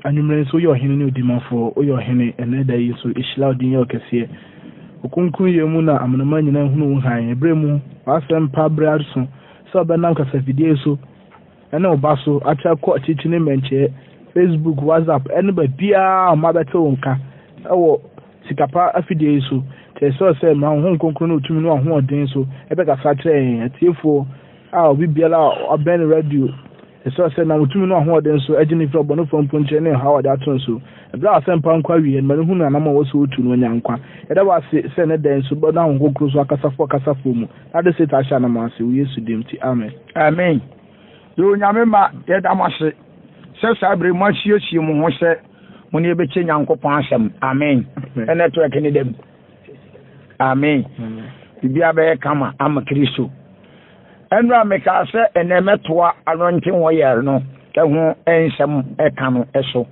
Anwummerɛ nso woyɛ ɔhene ne odimafoɔ, woyɛ ɔhene ɛnnɛ da yi nso, hyira wo din yɛ ɔkɛseɛ. Wo kronkronyɛ mu na amanaman nyinaa hunu wo hann. Ɛberɛ mu, w'asɛmpa berɛ aso sɛ wobɛnam kasafidie yi so ne wo ba so ate akɔ akyirikyiri ne mmɛnkyɛɛ, Facebook, WhatsApp ne baabiara a mma bɛte wo nka wɔ sikapa afidie yi so. Nti ɛsrɛ wo sɛ ma wo Honhom Kronkron ne wo tumi ne w'ahoɔden so bɛkasa akyerɛ yɛn atiefoɔ a obi biara a ɔbɛn radio. Ɛsrɛ wo sɛ nam wo tumi ne w'ahoɔden so gye no firi ɔbɔnefoɔ mponkyerɛ ne ɔhaw a ɔde ato no so. Ɛberɛ a w'asɛmpa nkɔ awieɛ no, ma no hunu anammɔn a ɛwɔ sɛ ɔtu na wanya nkwa. Yɛda wo ase sɛ ɛnnɛ da yi nso wobɛda Honhom Kronkron so akasa fa ɔkasafoɔ mu, na ade Satan ahyɛ anammɔn ase, wɔ Yesu din nti, amen. Amen. Yɛ Onyame mma, yɛda mo ase sɛ saa bere yi moasiesie mo ho sɛ mo ne yɛbɛkyɛ Nyankopɔn asɛm. Amen. Network ne dɛm. Amen. Biribiara bɛyɛ kama ama Kristo. Ɛnora mekaa sɛ ɛnɛ mɛtoa anointing oil no ho nsɛm ɛka no so.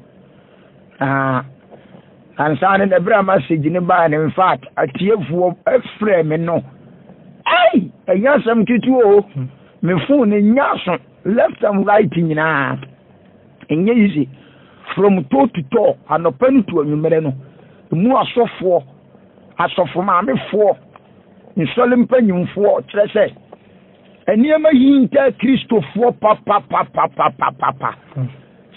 Ansa ne na berɛ a message no baa no, in fact, atiefoɔ frɛ me no. Ei, ɛnyɛ asɛm ketewa o. Me phone no nya aso left and right nyinaa. Ɛnyɛ easy. From toe to toe, anɔpa no to anwummerɛ no, emu asɔfoɔ, asɔfo maamefoɔ, nsɔre mpanyimfoɔ, kyerɛ sɛ nneɛma hinta Kristofoɔ papapapapapapa.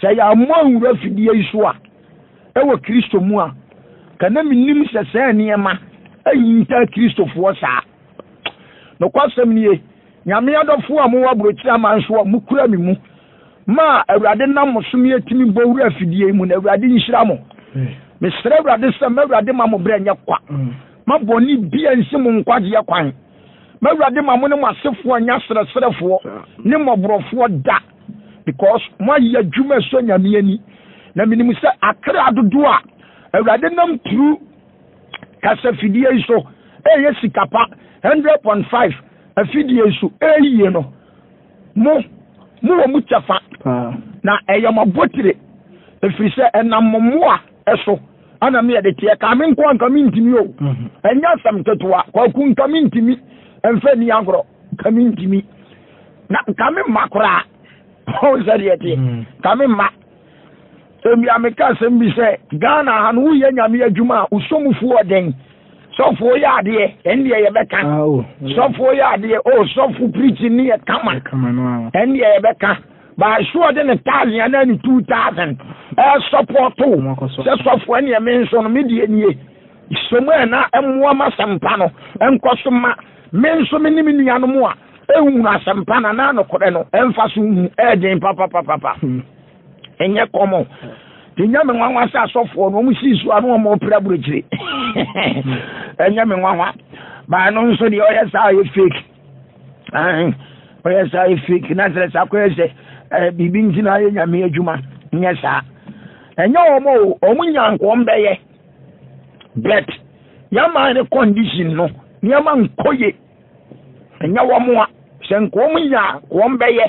Sɛ yɛammɔ anwura fidie yi so a, ɛwɔ Kristo mu a, ka na menim sɛ saa nneɛma ahinta Kristofoɔ saa. Nokwasɛm nie, Nyame adɔfoɔ a mowɔ aburokyire aman so a mokura me mu ma Awurade nam mo so meatumi bɔ wura afidie yi mu no, Awurade nhyira mo. Mesrɛ Awurade sɛ ma Awurade ma mo berɛ nyɛ kwa. Ma bɔne bia nsi mo nkwagyeɛ kwan. Ma Awurade ma mo ne mo asefoɔ nyɛ aserɛserɛfoɔ ne mmɔborɔfoɔ da, because moayɛ adwuma ɛsɔ Nyame ani. Na menim sɛ akra dodoɔ a Awurade nam turu kasafidie yi so ɛyɛ sika pa 100.5 afidie yi so ɛyie no, mo mowɔ mu kyɛfa, na ɛyɛ mo abotire, ɛfiri sɛ ɛnam mo mmoa so ana me yɛde teɛ. Ka me nko anka mentimi o, ɛnyɛ asɛm ketewa. Kwaku, nka mentimi ɛmfa ni agorɔ, nka mentimi, na nka me mma koraa ɔhu sɛ deɛ teɛ, nka me mma. Ebia meka asɛm bi sɛ Ghana ha no woyɛ Nyame adwuma a wosɔmufoɔ ɔden. Sɔfoɔ yɛ adeɛ, ɛndeɛ yɛbɛka. Sɔfoɔ yɛ adeɛ, o sɔfo preaching ne yɛ kama, ɛndeɛ yɛbɛka. But so ɔde ne thousand anaa ne 2000 ɛsɔpɔto sɛ sɔfoɔ, ɛndeɛ me nso no me deɛ nie. Sɔmu ɛna ɛmmoa ma asɛmpa no ɛnkɔ so ma me nso me ne me nuanom a ɛnhunu asɛmpa no anaa nokorɛ no ɛmfa so nhu, ɛɛden papapapapa. Ɛnyɛ kɔmɔ. Ɛnyɛ me nwanwa sɛ asɔfoɔ no wɔn sii so a na wɔn repere aburokyire. Ɛnyɛ me nwanwa. Baa no nso deɛ ɔyɛ saa ɔyɛ fake. Ɔyɛ saa ɔyɛ fake na kyerɛ sɛ akɔyɛ sɛ biribi nti na ayɛ Nyame adwuma. Nyɛ saa. Ɛnyɛ wɔn o, wɔn nya nka wɔn bɛyɛ. But yɛn ne condition no nneɛma nkɔ ye. Ɛnyɛ wɔn a sɛ nka wɔn nya wɔn bɛyɛ.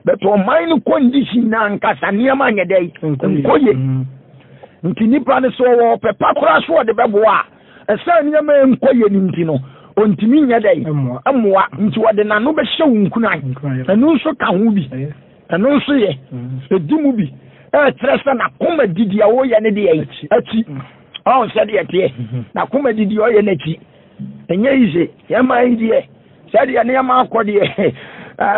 But ɔman no condition na ankasa nneɛma nyɛ dɛ nkɔ ye. Nti nipa no sɛ ɔwɔ ɔpɛ pa koraa so ɔde bɛboa a, ɛsɛ nneɛma nkɔ ye no nti no ɔntumi nyɛ dɛ mmoa. Nti ɔde n'ano bɛhyɛ wo nkuran. Ɛno nso ka ho bi. Ɛno nso yɛ ɛdi mu bi. Ɛkyerɛ sɛ n'akoma didi a ɔyɛ ne deɛ akyi. Ɔn sɛ deɛ teɛ. N'akoma didi a ɔyɛ n'akyi. Ɛnyɛ yize. Yɛn man yi deɛ, sɛdeɛ nneɛma akɔ deɛ,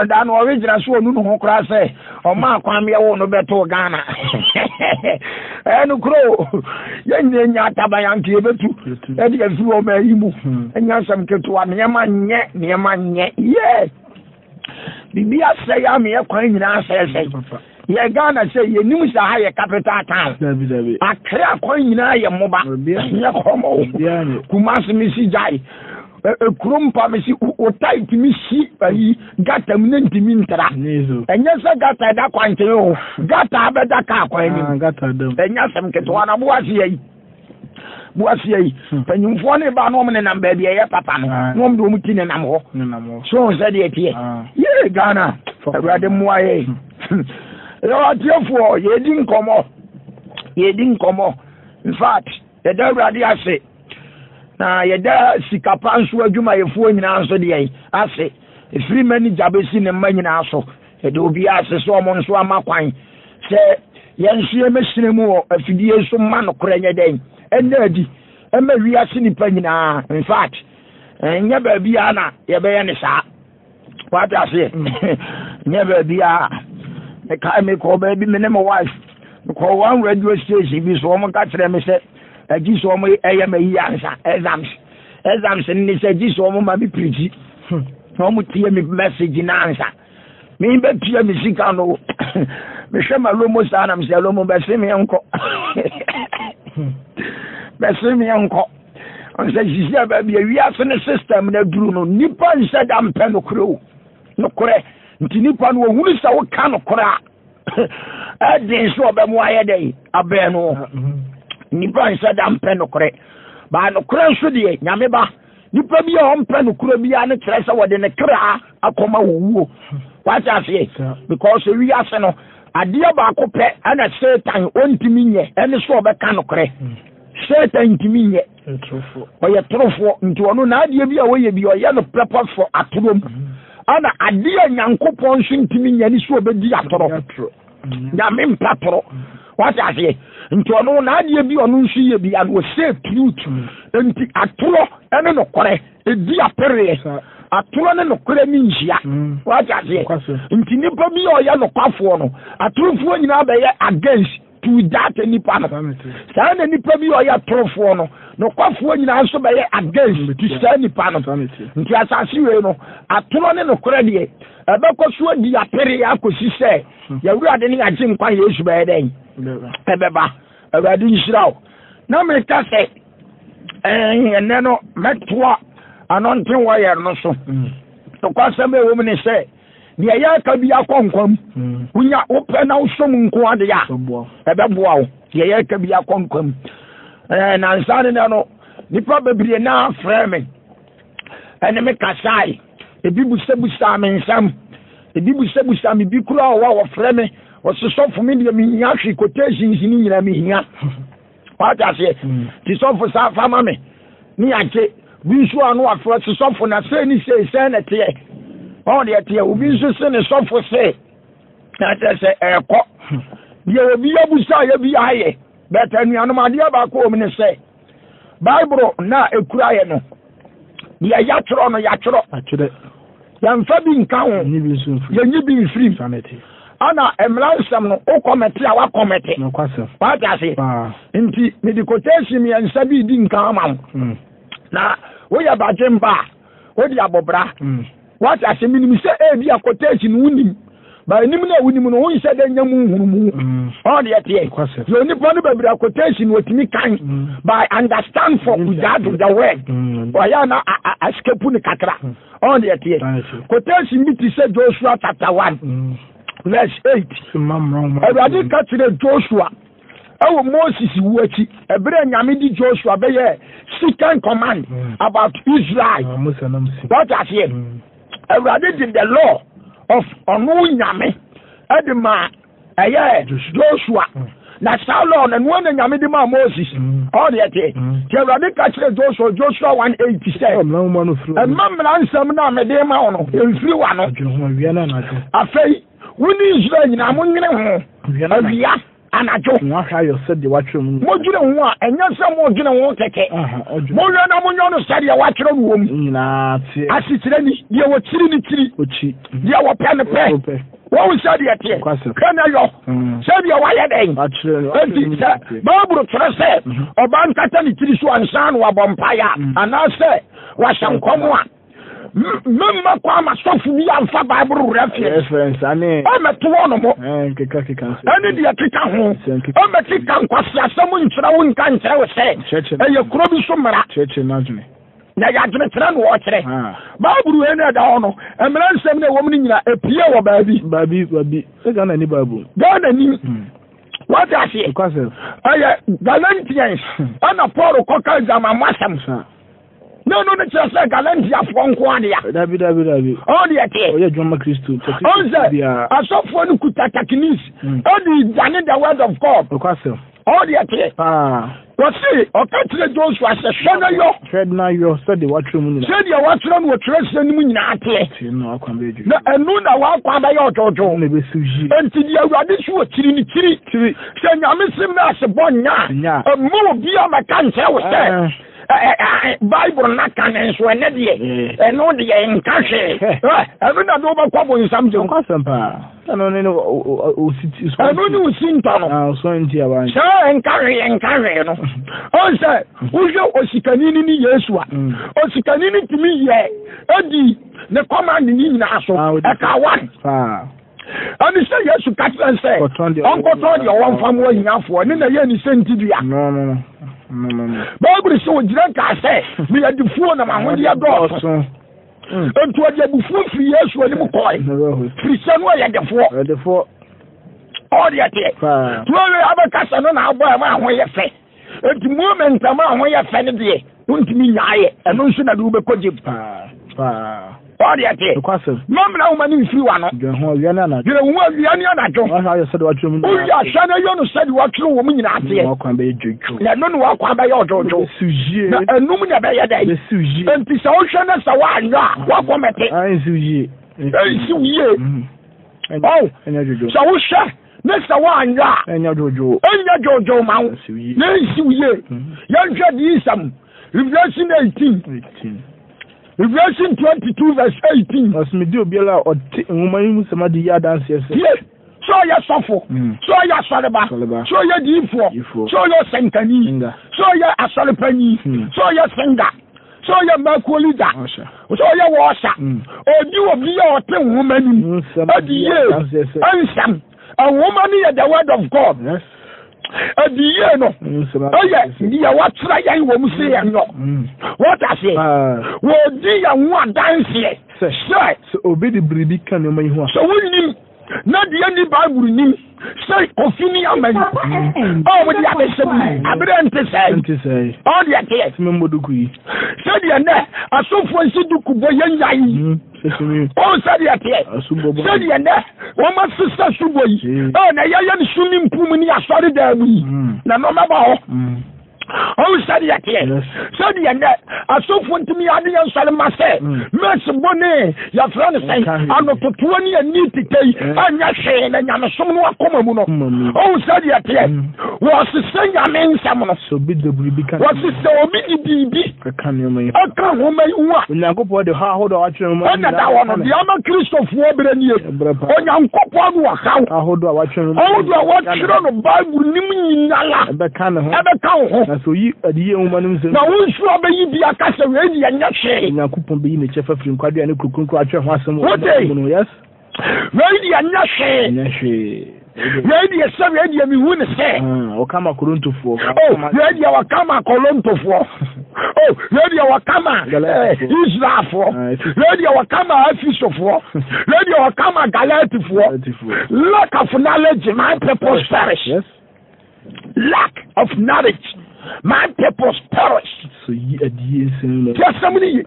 da no ɔregyina so ɔnu ne ho koraa sɛ ɔma akwan meɛwo no bɛtoo Ghana. Ɛyɛ no kuro, yɛn nyina nya ataban anka yɛbɛtu ɛde afiri ɔma yi mu. Ɛnyɛ asɛm ketewa, nneɛma nyɛ, nneɛma nyɛ. Yɛ biribi asɛe ama yɛ kwan nyinaa asɛesɛe. Yɛ Ghana sɛ yɛnim sɛ ha yɛ capital town. Accra kwan nyinaa yɛ mmoba. Nyɛ kɔmɔ o. Kumasi me si gyae. Ekuro mpa me si o tai tumi si ayi gata mu ne ntumi ntra. Ɛnyɛ sɛ gata ɛda kwankyɛn o. Gata abɛda kaa kwan anim. Ɛnyɛ asɛm ketewa na boase yɛ yi. Boaseɛ yi, mpanyimfoɔ ne ba na wɔn nenam baabi a ɛyɛ papa no, na wɔn de wɔn ti nenam hɔ. So wɔn sɛ deɛ teɛ. Yee Ghana, Awurade mmoa yɛ. Yɛwɔ atiefoɔ, yɛdi nkɔmmɔ, yɛdi nkɔmmɔ. In fact, yɛda Awurade ase na yɛda sikapa nso adwumayɛfoɔ nyinaa nso deɛ ase. Ɛfiri manager bɛsi ne mma nyinaa so. Yɛde obiara ase sɛ wɔn nso ama kwan sɛ. yɛn nso yɛmɛsene mu wɔ afidie so ma nokorɛ nyɛ dɛn ɛnna adi ɛma wiase nipa nyinaa. In fact, ɛnyɛ baabiara na yɛbɛyɛ ne saa. Wate aseɛ? Nyɛ baabiara. Mekae mekɔɔ baabi me ne me wife mekɔɔ one radio station bi so, wɔn ka kyerɛ me sɛ agyi sɛ wɔn ɛyɛ ma yi ansa exams exams ne sɛ agyi sɛ wɔn ma me pirikyi na wɔn tie me message na ansa me bɛtua me sika no. Mehwɛ ma lomo saa na mesɛ lomo bɛse me nkɔ, bɛse me nkɔ. Ɔnsɛ sisi a baabi a wiase no system no aduru no, nipa nhyɛ da mpɛ nokorɛ o, nokorɛ nti nipa no ohunu sɛ woka nokorɛ a, ɛden so ɔbɛmo ayɛ dɛn abɛn no. Nipa nhyɛ da mpɛ nokorɛ baa nokorɛ nso deɛ Nyame ba nipa bi a ɔmpɛ nokorɛ biara no kyerɛ sɛ wɔde ne kra akɔma owuo. Wate aseɛ? Because wiase no adeɛ baako pɛ ɛna Satan ɔntumi nyɛ ɛne so ɔbɛka nokorɛ. Satan ntumi nyɛ, ɔyɛ torofoɔ, nti ɔno n'adeɛ bi a ɔyɛ bi ɔyɛ no purpose for atorɔ mu. Ɛna adeɛ a Nyankopɔn nso ntumi nyɛ ne so ɔbɛdi atorɔ. Nyame mpa torɔ. Wate aseɛ? Nti ɔno n'adeɛ bi ɔno nso yɛ bi ano ɔsɛ truth. Nti atorɔ ɛne nokorɛ ɛdi apereɛ. Atorɔ ne nokorɛ ne nhyia. Wate aseɛ? Nti nipa bi a ɔyɛ nokwafoɔ no, atorofoɔ nyinaa bɛyɛ against to that nipa no. Saa na nipa bi a ɔyɛ torofoɔ no, nokwafoɔ nyinaa nso bɛyɛ against to saa nipa no. Nti asase wei no, atorɔ ne nokorɛ deɛ ɛbɛkɔ so adi apereɛ akɔsi sɛ yɛwurade ne yɛagye nkwa Yesu bɛyɛ dɛn ɛbɛba. Awurade nhyira wo. Na meka sɛ ɛnɛ no mɛtoa anointing wɔyɛ no so. Nokwasɛm a ɛwɔ mu ne sɛ deɛ ɛyɛ aka bi akɔ nkwa mu, wonya wopɛ na wosɔ mu nko adeɛ a, ɛbɛboa wo. Deɛ ɛyɛ aka bi akɔ nkwa mu. Nansa ne nɛ no, nipa bebree na frɛ me ɛne me kasae. Ebi busabusaa me nsɛm, ebi busabusaa me bi koraa ɔwɔ a wɔfrɛ me ɔse sɔfo me deɛ mehia hwe quotations ne nyinaa mehia. Wate aseɛ? Nti sɔfo saa fa ma me ne yɛagye. Bi nso a no wafrɛ se sɔfo na sei ne sei sɛn na ɛteɛ. Ɔn deɛ ɛteɛ. Obi nso se ne sɔfo se na kyerɛ sɛ ɛɛkɔ. Deɛ obi abusa yɛ bi ayɛ. But anuanom adeɛ baako wɔ mu ne sɛ Bible na ekura yɛ no, deɛ yɛatwerɛ no yɛatwerɛ. Yɛmfa bi nka ho, yɛnyi bi mfirim. Ana mmara nsɛm no wokɔmɛte a wakɔmɛte. Wate ase? Nti mede quotation mmiɛnsa bi di nka ama wo. Na woyɛ badwemba a, wode abɔbra. Wate ase? Menim sɛ ebi a quotation wonim. Ba anim no a wonim no, wonhyɛ dɛ nya mu nhunumu. Ɔn deɛ teɛ. Yɛ onipa no bebree a quotation wɔtumi kan. By understand for that the word. Ɔyɛ na escape no kakra. Ɔn deɛ teɛ. Quotation bi te sɛ Joshua chapter 1 verse 8. Awurade ka kyerɛ Joshua ɛwɔ Moses wu akyi, ɛberɛ a Nyame de Joshua bɛyɛ second command about Israel. Wate aseɛ? Awurade de the law of ɔno Nyame ɛde ma ɛyɛ Joshua. Na saa law no ɛnoa na Nyame de maa Moses. Ɔde ɛte. Nti Awurade ka kyerɛ Joshua, Joshua 1:8 sɛ, ɛma mmara nsɛm no a mede ma wo no ɛmfiri w'ano. Afei wo ne Israel nyinaa monwene ho awia anadwo. Modwene ho a, ɛnyɛ sɛ modwene ho kɛkɛ. Monhwɛ na monyɔ no sɛdeɛ wɔatwerɛ no wɔ mu. Asekyerɛ ni, deɛ wɔkyiri ne kyiri, deɛ wɔpɛ no pɛ. Wɔn sɛdeɛ teɛ, hwɛ na yɔ sɛdeɛ wɔayɛ dɛn. Enti sɛ Bible kyerɛ sɛ ɔbaa nkata ne tiri so ansa na wabɔ mpaeɛ a, anaasɛ wahyɛ nkɔm a, memma kɔ ama sɔfo bi amfa Bible reference ɔmmɛto hɔ nom ɛne deɛ keka ho, ɔmmɛkeka nkwaseasɛm nkyerɛ wo, nka nkyerɛ wo sɛ ɛyɛ kuro bi so mmara na ɛyɛ adwenekyerɛ na wɔkyerɛ. Bible wei na ɛda hɔ no, mmara nsɛm na ɛwɔ mu no nyina ɛpie wɔ baabi. Baabi, baabi. Sɛ Ghana ni Bible. Ghana ni. Wate aseɛ? Ɛyɛ Galatians ɛna Paul kɔka adwamammɔ asɛm. Na ɛno no kyerɛ sɛ Galatiafoɔ nko adea. Dabi, dabi, dabi. Ɔn deɛ teɛ. Ɔyɛ adwuma ma Kristo. Ɔn sɛ asɔfoɔ no kuta techniques ɛde dwane the word of God. Nokwasɛm. Ɔn deɛ teɛ. Paa. Wɔse ɔka kyerɛ Joshua sɛ, Hwɛ na yɔ. Hwɛ na yɔ sɛdeɛ wɔatwerɛ mu nyinaa. Sɛdeɛ wɔatwerɛ no wɔ twerɛsɛm no mu nyinaa teɛ. Tie na w'akwan bɛyɛ dwodwo. Na ɛno na w'akwan bɛyɛ ɔdwoodwoo. Ɛno na ɛbɛsi wo yie. Enti deɛ Awurade se wɔ kyiri no kyiri. Kyiri. Sɛ Nyame se mmra ase bɔ nya a. Nya a. Mma obiara mmɛka nkyerɛ wo sɛ. Bible no aka no nso ɛnɛ deɛ. Ɛno deɛ nka hwee. Ɛno na de wobɛkɔ bonsam gyem. Nokwasɛm paa. Ɛno ne osi ɛno ne osi ntɔ no. Ah, ɔsɔn nti a wɔn. Sɛ nka hwee nka hwee no. Ɔn sɛ wohwɛ osikani no ne Yesu a, mm. osikani no tumi yɛ edi ne kɔmand ne nyinaa so. Ah, Ɛka one. Ɛne sɛ Yesu ka kyerɛ sɛ ɔnkɔtɔn deɛ ɔwɔ mfa mu ahiafoɔ ne na yɛ ne sɛ nti dua. Bible sɛ ogyina kaa sɛ meyɛ defuo na m'ahodeɛ dɔɔso. Enti ɔde abufuo firi Yesu anim kɔe, firi sɛ no ɔyɛ defoɔ. Ɔde ɛteɛ. Tuo wei abɛka sɛ no na abɔ ɛma ho yɛ fɛ. Enti moment ɛma ho yɛ fɛ no deɛ, wontumi nyaayɛ. Ɛno nso na de wobɛkɔ gyem. Ɔde ɛteɛ. Mɛmena woma no mfiri w'ano. Dwene ho awia ne anadwo. Dwene ho awia ne anadwo. Woyɛ ahwɛ no yɛ no sɛdeɛ wɔatwerɛ wɔ mu nyinaa teɛ. Na ɛno ne w'akwan bɛyɛ ɔdwoodwoo. Na ɛnum na ɛbɛyɛ dɛn? Enti sɛ wohwɛ no sɛ woanyɔ a, woakɔmɛte. Ɛnsiw yie. Ɛnsiw yie. Ɔw, sɛ wohwɛ ne sɛ woanyɔ a, ɛnyɛ dwoodwoo. Ɛnyɛ dwoodwoo ma wo. Na ɛnsiw yie. Yɛnhwɛ adiyisɛm, Revelation 18. Revelation 22 verse 18. Ɔsɛ medi obiara a ɔte nwoma yi mu nsɛm adi yi adanseɛ sɛ. Tie! Sɛ ɔyɛ sɔfo, sɛ ɔyɛ asɔreba, sɛ ɔyɛ diyifoɔ, sɛ ɔyɛ ɔsɛnkani, sɛ ɔyɛ asɔrepanyin, sɛ ɔyɛ singa, sɛ ɔyɛ mmakuo leader, sɛ ɔyɛ wɔɔsa, ɔdi obi a ɔte nwoma nim adi yie nsɛm. Nwoma no yɛ the word of God. Adi yie no ɛyɛ deɛ wɔakyerɛ yɛn wɔ mu sɛ yɛn nyɔ. Wɔte aseɛ. Wɔdi yɛn ho adanseɛ sɛ. Sɛ obi de biribi ka nneɛma yi ho a. Sɛ wonnim na deɛ nni Bible nim sɛ Kofi ne ama yi a wɔde abɛhyɛ mu yi, aberɛ nte sɛe. Nte sɛe. Ɔn deɛ teɛ. Sɛ memmɔ duku yi. Sɛdeɛ nnɛ asɔfoɔ nsi duku bɔ yɛn nya yi. Ɔn sɛdeɛ teɛ. Sɛdeɛ nnɛ wɔn asesa subɔ yi. Ɛ na yɛyɛ no swimming pool mu ne asɔredan mu yi. Na nneɛma ba hɔ. Ɔhu sɛdeɛ teɛ sɛdeɛ nnɛ asɔfoɔ ntumi ade yɛn nsɔre ma sɛ mɛs bɔ ne yɛfrɛ no sɛn anototoɔ ne ani tete yi ɛnyɛ hwee na nyamesom no akoma mu no ɔhu sɛdeɛ teɛ wɔsesɛ nyame nsɛm no wɔsesɛ obi de biribi Ɛka nneɛma yi ho. Ɛka nwoma yi ho a. Onyankopɔn de haw ahodoɔ a wɔatwerɛ nwoma yi Ɛna da hɔ no, deɛ ama Kristofoɔ berɛ nie. Berɛ pa. Onyankopɔn de ɔhaw. Ahodoɔ a wɔatwerɛ nwoma Ahodoɔ a wɔatwerɛ no Bible no mu nyinara. Ɛbɛka ne ho. Ɛbɛka wo ho. Na sɛ oyi adiyie nwoma no mu nsɛm. Na wo nso abɛyi bi aka sɛ wei deɛ nyɛ hwee. Onyankopɔn bɛyi ne kyɛfa firi nkwadua ne kuro kronkron atwerɛ ho asɛm wɔ nwoma no mu no. Yes. Wei deɛ nyɛ hwee. Nyɛ hwee. Wei deɛ sɛ wei deɛ mehu ne sɛ. Ah, wɔka ma Korintofoɔ. Oh, wei deɛ wɔka ma Korintofoɔ. Oh, wei deɛ wɔka ma eh, Israelfoɔ. Ah, wei deɛ wɔka ma Efesofoɔ. Wei deɛ wɔka ma Galatifoɔ. Lack of knowledge, my people perish. Yes. Lack of knowledge, my people perish. So yi adiyie nsɛm no. Ti asɛm no ye.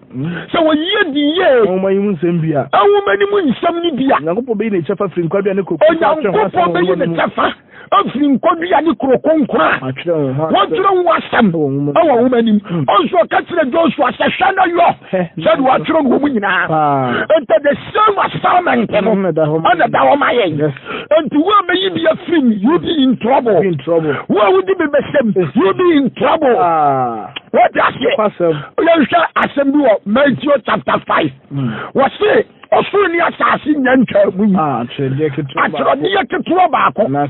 Sɛ wɔyi adiyie. Nwoma yi mu nsɛm bi a. Nwoma no mu nsɛm no bi a. Onyankopɔn bɛyi ne kyɛfa firi nkwadua ne kuro kronkron. Onyankopɔn bɛyi ne kyɛfa afiri nkwadua ne kuro kronkron a. Wɔatwerɛ ho asɛm wɔ nwoma no mu. Ɔnso ɔka kyerɛ Joshua sɛ hwɛ na yɔ sɛdeɛ wɔatwerɛ no wɔ mu nyinaa. Nti the same assignment no ɛna da hɔ ma yɛn. Nti wo a bɛyi bi afiri mu, you be in trouble. Wo a wodi bi bɛhyɛ mu, you be in trouble. Wɔte aseɛ. Yɛnhwɛ asɛm bi wɔ Matthew chapter 5. Wɔse ɔsoro ne asase nya ntwaa mu yi. Atwerɛdeɛ ketewa baako anaa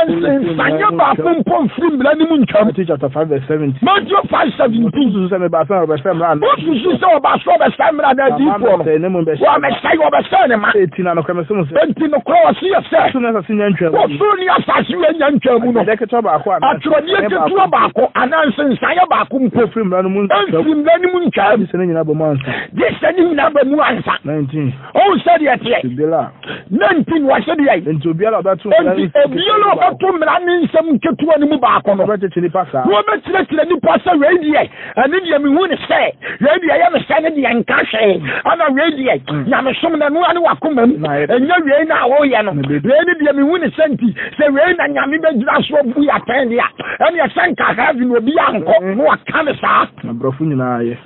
nsensaneɛ baako mpo mfiri mmara no mu ntwam. Matthew chapter 5 verse 17. Matthew 5 17. Wosusu sɛ mebaa sɛ wɔbɛsɛe mmara anaa? Wosusu sɛ wɔbaa sɛ wɔbɛsɛe mmara anaa adiyifoɔ no? Wɔamɛsɛe, wɔbɛsɛe ne ma. Enti na nokorɛ mese mo sɛ. Enti nokorɛ wɔse yɛ sɛ. Ɔsoro ne asase nya ntwaa mu yi. Ɔsoro ne asase wei nya ntwaa mu no. Atwerɛdeɛ ketewa baako anaa Atwerɛdeɛ ketewa baako anaa nsensaneɛ baako mpo. Mfiri mmara no mu ntwam. Mfiri mmara no mu ntwam. Gye sɛ ne nyinaa ba mu ansa. Gye sɛ ne nyinaa ba mu ansa. 19. 19. Ɔhu sɛdeɛ ɛteɛ. Obiara. 19 wɔhyɛ deɛ. Enti obiara a ɔbɛto mmara ne nsɛm obiara a ɔbɛto mmara ne nsɛm nketewa no mu baako no. Ɔbɛkyerɛkyerɛ nipa saa. Na ɔbɛkyerɛkyerɛ nipa sɛ wei deɛ ɛne deɛ mehu ne sɛ wei deɛ ɛyɛ me sɛ ne deɛ nka hwee ɛna wei deɛ hmm. nyamesom na ɛno ne wakoma mu ɛnyɛ wei na woyɛ no wei ne deɛ mehu ne sɛ nti sɛ wei na nyame bɛgyina so abu yɛ atɛn deɛ a ɛneɛ sɛ nka heaven obi ankɔ hmm. na waka ne saa. Aborɔfo nyinaa yɛ.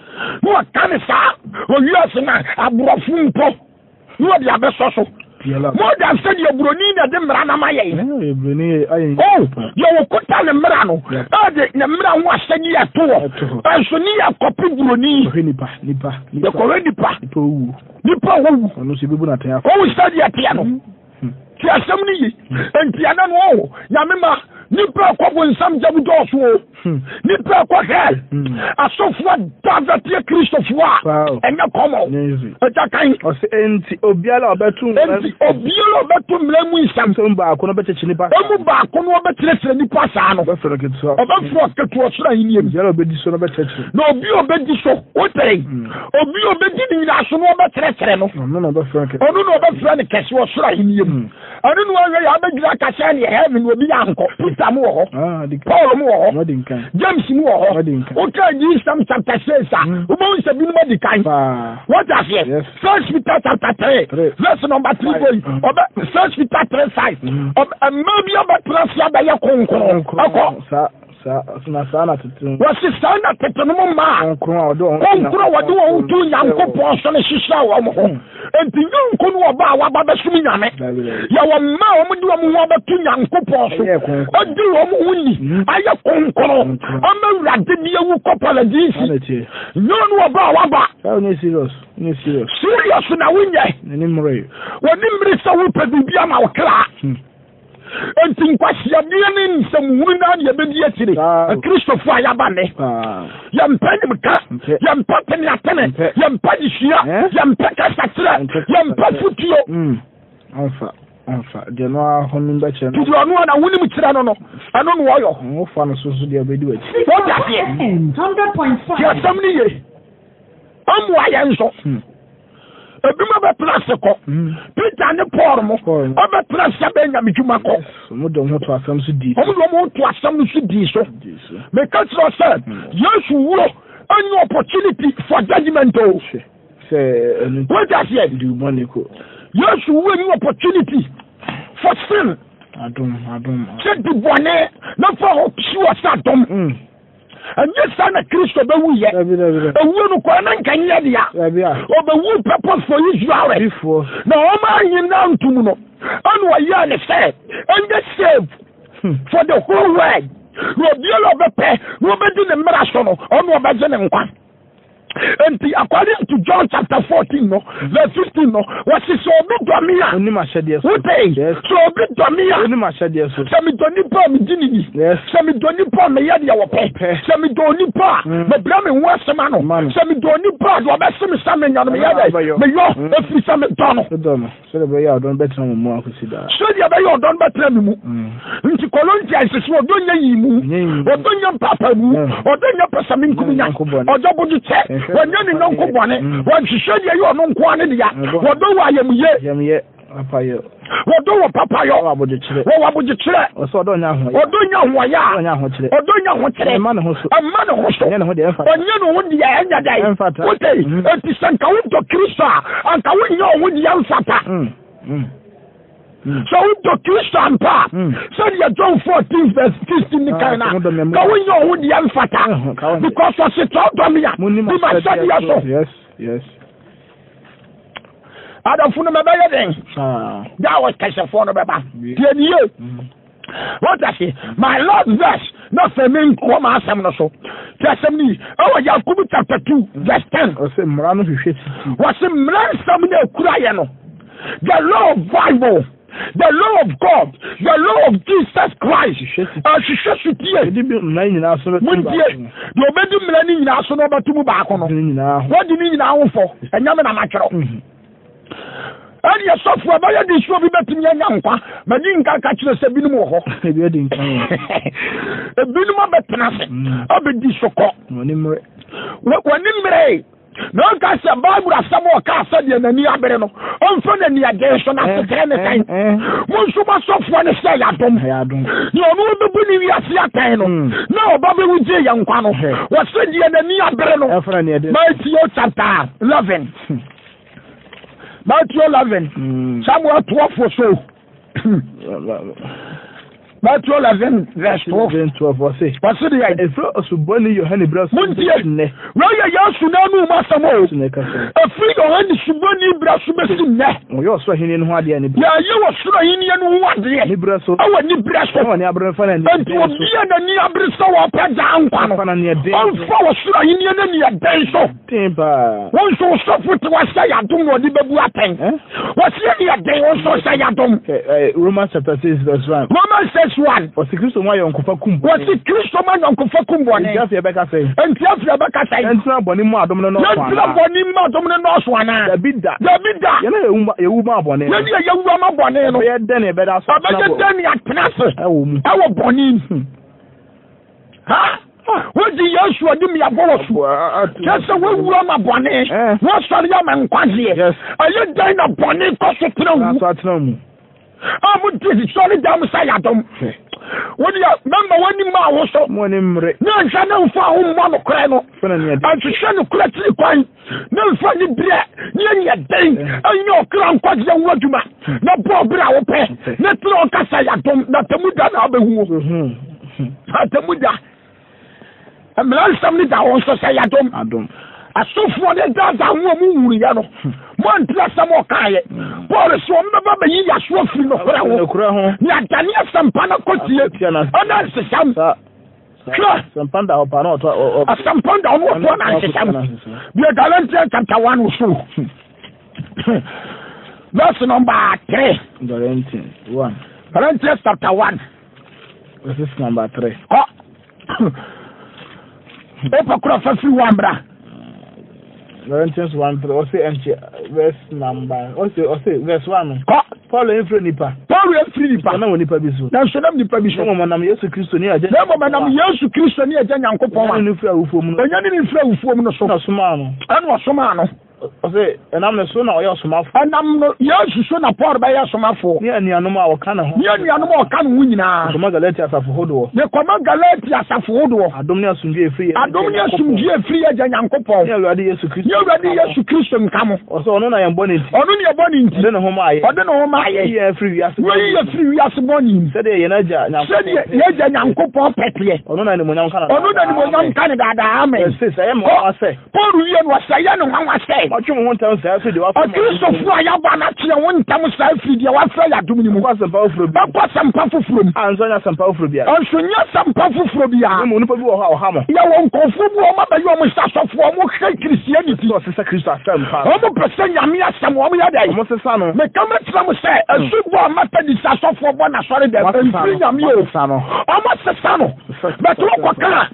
Na wɔka ne saa wɔ wiase no aborɔfo mpo na wɔde abɛsɔ so more than sɛdeɛ buroni na ɛde mmara no ama yɛn. Oh, deɛ wɔkuta ne mmara no ɛde ne mmara ho asɛdeɛ ɛto hɔ ɛnso ne yɛ kɔpe buroni yɛkɔhwɛ nipa nipa wɔwu ɔwu sɛdeɛ teɛ no. Ti asɛm no ye. Enti ɛnɛ no ɔho, nyame ma nipa ɛkɔ bonsam gya mu dɔɔso o. Hmm. Nipa ɛkɔ hell. Hmm. Asɔfoɔ adavɛteɛ Kristofoɔ a ɛnyɛ kɔmɔ. Ɛgya kan. Ɔsɛ enti obiara a ɔbɛto mmara. Enti obiara a ɔbɛto mmara mu nsɛm. Nsɛm baako no ɔbɛkyekye nipa saa. Emu baako no ɔbɛkyerɛkyerɛ nipa saa no. Ɔbɛfrɛ no ketewa. Ɔbɛfrɛ ketewa soro ahenni mu. Obiara a ɔbɛdi so no ɔbɛkyerɛkyerɛ. Na obi a ɔbɛdi so, wotere. Hmm. Obi a obedi ne nyinaa so no wɔbɛkyerɛkyerɛ no. Ɔno na ɔbɛfrɛ no kɛse wɔ soro ahenni mu. Hmm. Ɛno na ɔhwɛ yɛ abɛgyina aka sɛ neɛ heaven obi yɛ ankɔ. Peter mu wɔ hɔ. Ah, Paul mu wɔ hɔ. James mu wɔ hɔ. Woka Adiyisɛm chapter 6 a, hmm. wobɛhu sɛ binom adi kan. Wɔte aseɛ. First Peter chapter 3 verse number 3 going. Hmm. Ɔbɛ First Peter 3 5. Mmaa bi abɛtena ase abɛyɛ kronkron. Ɛkɔ. Saa, na saa na tete no. Wɔsi saa na tete no mu mmaa. Kronkron a wɔde wɔn ho. Kronkron a wɔde wɔn ho to Nyankopɔn so no hyehyɛ wɔn ho. Hmm. Enti nyɔnko no ɔba a waba bɛsom Nyame. Yɛwɔ mmaa a wɔde wɔn ho abɛto Nyankopɔn so. Adi wɔn ho ni. Hmm. Ayɛ kronkron. Ama Awurade de awu kɔ paradisi. Nyɔn no ɔba a waba. Serious. Serious na wonyɛ. Wɔne mmere sɛ wopɛ biribi ama wo kra. Hmm. Enti nkwaseadeɛ ne nsɛmhunu no ara na yɛbɛdi akyire. Akristofoɔ a yɛaba nnɛ, yɛmpɛ nimka, yɛmpɛ teneatene, yɛmpɛ adesua, yɛmpɛ kasakyerɛ, yɛmpɛ fotuo. Hmm. Ɔmfa, ɔmfa. Deɛ no ara honim bɛkyerɛ no. Deɛ ɔno ara na wonim kyerɛ no no, ɛno na ɔyɔ. Wofa no so nso deɛ ɔbɛdi w'akyi. Wọ́n aseɛ. Deɛ asɛm no ye. Ɔmmoa yɛn nso. Hmm. Ebinom bɛtena ase kɔ. Hmm. Peter ne Paul mo ɔbɛtena ase abɛyɛ nyamedwuma kɔ. Wɔn de wɔn ho to asɛm so dii so. Wɔn de wɔn ho to asɛm no so dii so. Meka kyerɛ sɛ hmm. Yesu wuo ɛnyɛ opportunity for judgment o. Sɛ ɛnu. Wọ́n ti aseɛ. Di bɔne ko. Yesu wuo ɛnyɛ opportunity for sin. Adom adom. Sɛ di bɔne na fa hɔ si wɔ sɛ adom. Hmm. Ɛnyɛ saa na Kristo bɛwuiɛ. Ewuo no kɔɛ na nka nyɛ dea. Ɔbɛwu purpose for Israel. Na wɔn anyi no antom no, ɛna ɔyɛɛ ne sɛ ɛnyɛ save hmm. for the whole world. Na obiara ɔbɛpɛ na ɔbɛdi ne mmara so no, ɔno ɔbɛgye ne nkwa. Nti according to John chapter 14 no verse 15 no wɔsi sɛ obi dɔ me a onim ahyɛdeɛ so wote sɛ obi dɔ me a onim ahyɛdeɛ so sɛ medɔ nipa a megye ne ni sɛ medɔ nipa a meyɛ deɛ wɔpɛ sɛ medɔ nipa a mm. mebrɛ me ho ase ma no sɛ medɔ nipa a deɛ ɔbɛse me sɛ menya no meyɛ dɛ meyɔ mm. ɛfiri sɛ medɔ no Sɛdeɛ ɛbɛyɛ a ɔdɔ no bɛtena mo mu akɔsi daa. Sɛdeɛ ɛbɛyɛ ɔdɔ no bɛtena me mu. Mm. Nti Corinthians sɛ ɔdɔ nyɛ yi mu, ɔdɔ nyɛ mpaapaemu, mm. ɔdɔ nyɛ pɛsɛmenkominya, ɔdɔ bode kyɛ, wɔnyɛ ne yɔnko bɔne, mm. wɔnhwehwɛ deɛ ɛyɛ ɔno nko ara ne dea, ɔdɔ wɔ ayamye. Wɔdɔ wɔ papayɔ. Wɔwɔ abodwokyerɛ. Ɔdɔ nya ahoɔyɛ a. Ɔdɔ nya ahokyerɛ. Ɛmma ne ho so. Ɛmma ne ho so. Ɔnyɛ ne ho deɛ ɛmfata. Ɔnyɛ ne ho deɛ ɛnyɛ dɛ. Ɛmfata. Wote? Mm. Eti sɛ nka wodɔ Kristo a, anka wonyɛ wo ho deɛ ɛmfata. Mm. Mm. Sɛ wodɔ Kristo ampa a, sɛdeɛ John 14 verse 15 ne kan na, ka wonyɛ wo ho deɛ ɛmfata. Because ɔse sɛ ɔdɔ me a, di m'ahyɛdeɛ so. Yes, yes. Adɔfo no mɛbɛyɛ dɛn? Da a ɔkɛsɛfoɔ no bɛba. Tie ne yie. What I say, my last verse, na fɛ mi nkɔ ma asɛm no so. Ti asɛm ni, ɛwɔ Yakubu chapter 2 verse 10. Ɔsɛ mmara no hwehwɛ titi. Wɔsi mmara nsɛm na ekura yɛ no. The law of Bible, the law of God, the law of Jesus Christ. Ɛhwehwɛ sotie. Muntie. Deɛ ɔbɛdi mmara no nyinaa so na ɔbɛto mu baako no, wɔdi ne nyinaa ho fɔ. Ɛnyɛ me na matwerɛ. Mhm. Ɛne ɛsɔfo ɛbɛyɛ de so obi bɛtumi anya nkwa. Madi nka ka kyerɛ sɛ binom wɔ hɔ. Ebinom abɛtena ase mm. abɛdi so kɔ. Wɔne mmerɛ. Na ɔnka sɛ Bible asɛm a ɔkaa sɛ deɛ n'ani abere no, ɔmfa n'ani aden so na asekyerɛ ne sɛn? Mo nso mo asɔfoɔ no sɛ yɛadom. Deɛ ɔno ɔbɛbu ne wiase atɛn no, na ɔba bɛwu gye yɛn nkwa no, wɔsɛ deɛ n'ani abere no. Matthew chapter 11. Matthew 11. Samuel 12 so. Matthew 11 verse 12. 12 ɔse. Ɔse deɛ. Ɛfiri ɔsubɔni Yohane berɛ so. Montie. Wei yɛ Yesu n'anum asɛm o. Ɛfiri Yohane subɔni berɛ so bɛsi nnɛ. Wɔyɛ ɔsoro ahenni no ho adeɛ ne berɛ. Yɛyɛ ɔsoro ahenni no ho adeɛ. Ne berɛ so. Ɛwɔ ne berɛ so. Ɛwɔ ne abere nfa n'ani. Enti obi a n'ani abere sɛ wɔpɛ daa nkwa no. Ɔmfa ɔsoro ahenni no ani ɛdɛn so. Den paa. Wo nso wo sɔfo te wɔ sɛ yɛadom na ɔde bɛbu atɛn. Wɔsi ɛni ɛden wo nso sɛ yɛadom. Romans chapter 6 verse 1. Romans 6 1. Wɔsi Kristo mu ayɔnkofa kum bɔne. Wɔsi Kristo mu ayɔnkofa kum bɔne. Enti afei ɛbɛka sɛ. Enti afei ɛbɛka sɛ. Yɛntena bɔne mu adom no nɔɔso anaa. Yɛntena bɔne mu adom no nɔɔso anaa. Dabi da. Dabi da. Yɛn a yɛwu ma bɔne no. Yɛn a yɛwu ama bɔne no. Ɛbɛyɛ dɛn na yɛbɛda so atena bɔne. Ɛbɛyɛ dɛn na yɛatena ase. Ɛwɔ mu. Ɛwɔ bɔne mu. Ha! Wogye Yesu adi ma yɛabɔ wɔ so. Kyerɛ sɛ woawu ama bɔne, woasɔre ama nkwagyeɛ. Ɛyɛ dɛn na bɔne kɔ so tena wo mu? A mode sɔre da mo sɛ yɛadom. Wodeɛ mɛma w'ani ma wo so. Ne nhwɛ ne mfa wo mmɔ nokorɛ no. Nhwehwɛ nokorɛ tiri kwan. Ne mfa ne berɛ ne ɛnyɛ den ɛnyɛ ɔkra nkwagyeɛ ho adwuma na bɔ berɛ a wopɛ ne tena ɔkasa yɛadom na tɛmu da na abɛhu atɛmu da mmara nsɛm ne da wɔn nso sɛ yɛadom asɔfoɔ ne daadaa ho a monwuruyɛ no moanti asɛm ɔkaeɛ Paul sɛ wɔn bɛba bɛyi yasoɔ firi nokorɛ ho ne adane asɛmpa no kɔtie ɛna nsesam Hwɛ. Asɛmpa da hɔ paa na ɔtɔ. Asɛmpa da hɔ na ɔtɔ na nhyehyɛ no. Deɛ Galatians chapter 1 so. Verse number 3. Galatians 1. Galatians chapter 1. Verse number 3. Kɔ. Wopɛ kora fa firi 1 bra. Galatians 1 3. Ɔse ɛnkyɛ verse number. Ɔse ɔse verse 1. Kɔ. Paulo mfiri nipa. Paulo mfiri nipa. Ɔnam onipa bi so. Nanso nam nipa bi so. Na mmom ɔnam Yesu Kristo ne Agya. Na mmom ɔnam Yesu Kristo ne Agya Nyankopɔn a. Ɔnyane no firi awufoɔ mu no. Ɔnyane no firi awufoɔ mu no so. Ɛna ɔsomaa no. Ɛna ɔsomaa no. Ɔse, ɛnam ne so na ɔyɛ ɔsomafoɔ. Ɛnam no Yesu so na Paul bɛyɛ ɔsomafoɔ. Ne anuanom a wɔka ne ho. Ne anuanom a wɔka ne ho nyinaa. Mekɔma Galatia asafo hodoɔ. Mekɔma Galatia asafo hodoɔ. Adom ne asomdwoeɛ firi yɛn Adom ne asomdwoeɛ firi yɛn Agya Nyankopɔn. Ne Awurade Yesu Kristo. Ne Awurade Yesu Kristo nka mo. Ɔsɛ ɔno na yɛn bɔne nti. Ɔno ne yɛn bɔne nti. Ɔde ne ho maa yɛn. Ɔde ne ho maa yɛn. Yi yɛn firi wiase bɔne mu. Wayi yɛn firi wiase bɔne mu. Sɛdeɛ yɛn Agya Nyankopɔn Sɛdeɛ yɛn Agya Nyankopɔn pɛ teɛ. Ɔno na animuonyam nka no daadaa. Ɔno na animuonyam nka no daadaa. Amen. Verse 6, ɛyɛ me nwanwa sɛ. Paul wie no, ɔsɛ ɛyɛ no nwanwa sɛ. Moatwe mo ho ntɛm saa afiri deɛ wɔafrɛ mo adom no mu. Akristofoɔ a yɛabɔ no atwe yɛn ho ntɛm saa afiri deɛ wɔafrɛ yɛn adom no mu. Bɛkɔ asɛmpa foforɔ bi mu. Bɛkɔ asɛmpa foforɔ mu. A nso ɛnyɛ asɛmpa foforɔ biara. Nso nyɛ asɛmpa foforɔ biara. Na mmom nnipa bi wɔ hɔ a wɔha mo. Yɛwɔ nkurɔfoɔ bi wɔn abɛyɛ wɔn sɛ asɔfoɔ, wɔn hwɛ Christianity. Sɛ wɔsesa Kristo asɛmpa no. Wɔn pɛ sɛ Nyame asɛm wɔn yɛ dɛn? Wɔn sesa no. Meka mekyerɛ mo sɛ, asu bɔ a Methodist asɔfoɔ bɔ n'asɔre dɛm, ɛmfiri Nyame o. Wɔn asesa no. But wokɔka a.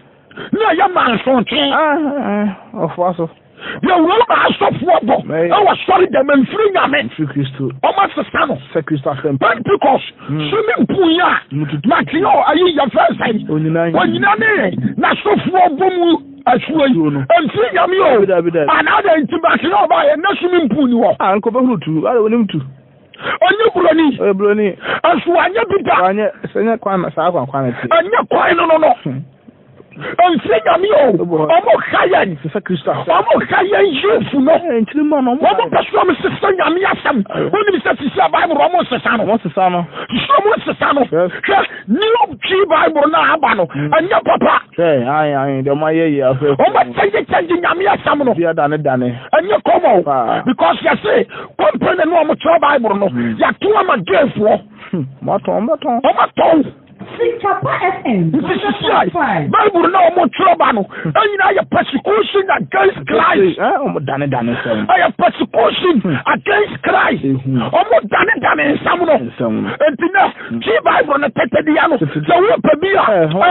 Na ɛyɛ mansotwe. Ɔfoa so. Yɛ Roma asɔfoɔ bɔ ɛwɔ sɔre dɛm mfiri nyame. Mfiri Kristo. Ɔmo asesa no. Sɛ Kristo asɛm. Pentecost swimming pool yi a. Mateɛ ayi yɛ fɛn sɛn. Onyina ne n'asɔfoɔ bɔ mu asuo yi. Mfiri nyame o. Anaadɛ nti mateɛ ɔba yɛ na swimming pool ni hɔ. Ah, nkɔbɛhunu tu. Ada onim tu. Ɔnyɛ buroni. Ɔyɛ buroni. Nso wanyɛ bi da. Wanyɛ sɛ nyɛ kwan saa kwan kwan ti. Ɛnyɛ kwan no no no. Nfiri nyame o. Ɔmo ha yɛn. Ɔmo ha yɛn Jewfo no. Ɔmo pɛ sɛ ɔmo sesa nyame asɛm. Wonim sɛ sisi a Bible ɔmo nsesa no. Ɔmo sesa no. Sisi ɔmo nsesa no. Hwɛ New Twi Bible no a aba no. Ɛnyɛ papa. Hwɛ ayi ayi deɛ ɔmo ayɛ yi afɛ. Ɔmo kyɛngye kyɛngye nyame asɛm no. Bi adane dane. Ɛnyɛ kɔmɔ. Because yɛse company no ɔmo kyerɛ Bible no. Yɛato ama gayfoɔ. Ɔmo atɔn ɔmo bɛtɔn. Ɔmo atɔn. Sikapa FM. Nti sisi a Bible na wɔn twerɛ ba no ɛnyina yɛ persecution against Christ. Wɔn dane dane nsɛm. Ɛyɛ persecution against Christ. Wɔn dane dane nsɛm no. Nti nɛ twi Bible no tɛtɛ deɛ no sɛ wopɛ bi a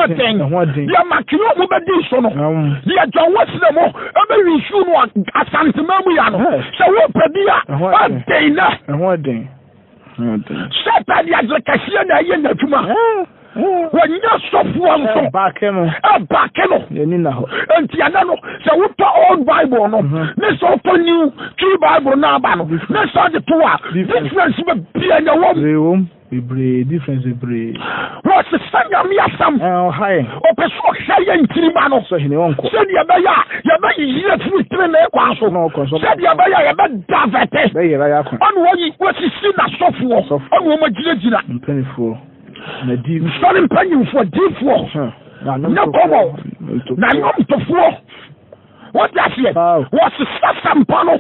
ɛden deɛ makene wɔn bɛdi so no deɛ John Wesley mo ɛbɛwi nsuo no Asantema mu ya no sɛ wopɛ bi a ɛden nɛ. Ɛho ɛden. Satan de adwene kɛseɛ na ɛyɛ n'adwuma. Wɔnyɛ sɔfoɔ nso. Ɛbaake no. Ɛbaake no. Yɛni na hɔ. Nti ɛnɛ no sɛ wotɔ old bible no mhm. ne sɛ wotɔ new Twi bible no aba no ne sɛ ɔde to a difference bebree na ɛwɔ mu. Bebree difference bebree. Wɔsesa nyame asɛm. Ɔha yɛn. Ɔpɛ sɛ ɔhwɛ yɛn ntirima no. Sɛ hene ɔnkɔ. Sɛdeɛ ɛbɛyɛ a yɛbɛyiyi afiri tenenee kwan so. Sɛdeɛ ɛbɛyɛ a yɛbɛda vɛte. Bɛyera yɛ akwan. Ɔne wɔyi wɔsisi n'asɔfoɔ. Ɔne wɔn agyinagyina. Mpanimfoɔ. Na diifoɔ. Nsɔre mpanyimfoɔ diifoɔ. Ne kɔmɔ. Na nnwomtofoɔ. Wote aseɛ? Wɔsesa sɛmpa no